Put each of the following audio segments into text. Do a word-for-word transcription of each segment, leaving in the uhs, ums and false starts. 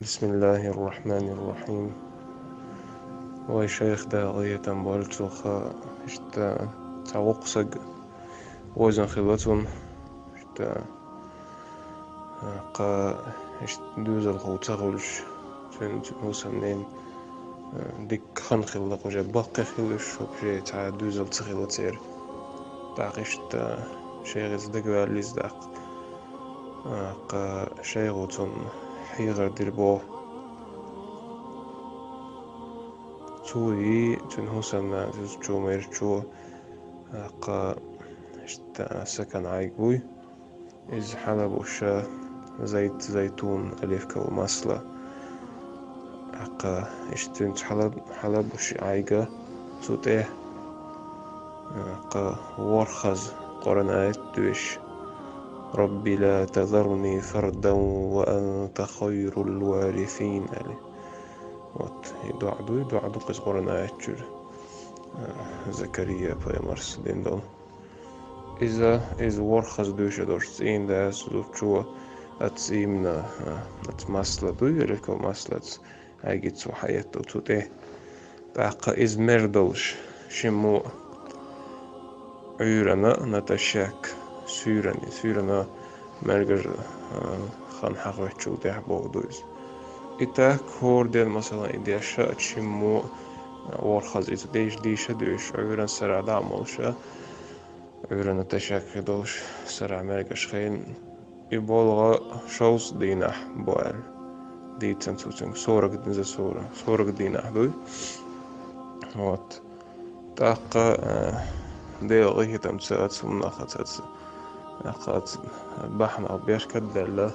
بسم الله الرحمن الرحيم. Вай шайх, Дала къахетам болчулха, иштта цхьа воккха саг вовзаш хилла цунна, иштта, а, кхы, иштта доьзалхо ца хуьлуш, цуьнан, цуьнан хӀусамнена, а, дикка хан хилла, кхуза баккхий хилла уьш, вообще цхьа доьзал ца хилла церан. ТӀаккха иштта шайх иза дагаваьлла иза тӀаккха. А, кхы шайхо цунна хьехар дира боху. Цо и, цуьнан хӀусамнана, зузачо, майрачо, а, кхы иштта сакана Ӏайга буй. Иза хьалабуш зайт, зайтун, оливковое масло. ТӀаккха иштта цуьнца хьала-, хьалабуш Ӏайга цу тӀе, а, кхы ворхӀазза Къуръан аят доьшуш: «رب لا تذرني فردا وأنت خير الوارثين», аьлла. Вот, и доӀа дуй, доӀа ду кхуза Къуръан аят чуьра, а, Закария пайхамарс дина долу. Иза, иза ворхӀазза доьшуш долуш цӀийнан дас зудчо оцу цӀийнан, а, оцу масло дуй, оливковое масло, оцу Ӏайгица хьаэтту цу тӀе. ТӀаккха иза мер долуш, шиммо Ӏуьйранна натощак, суьйранна, суьйранна мергаш, а, хан хьахоьттучул тӀаьхьа бохург ду иза. И так хӀора дийнахь, масала, и деш а, шиммо, а, ворхӀазза иза дийша, дийша а доьшуш, Ӏуьйранна сарахь дӀа а молуш а, Ӏуьйранна натощак хир долуш, сарахь мергаш хилла, и болу гӀа шовзткъа дийнахь бу аьлла. Дийцина цо цуьнга, сорок дней, сорок, сорок дийнахь дуй. Вот. ТӀаккха, э, Делан къахетамца оцу хӀуманах, оцу, оцу, тӀаккха оцу бахьанах беркат а даьлла,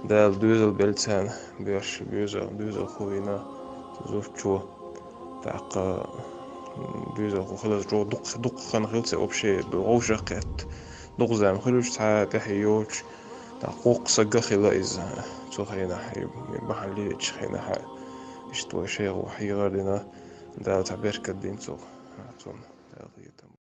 Дала доьзал белла царна, боьрша боьзал, доьзалхо вина зудчо. ТӀаккха, м, доьзалхо хиларца чӀогӀа дукха, дукха хан хилла церан, вообще вовшах а кхетта. Дукха зама хуьлуш, цхьа тӀаьхье йоцуш, тӀаккха воккха саг а хилла иза цу хенахь, и бахьана лелачу хенахь. Иштта вай шайхо хьехар дина, Дала цхьа беркат дина цунна, цунна. Дала къахетам.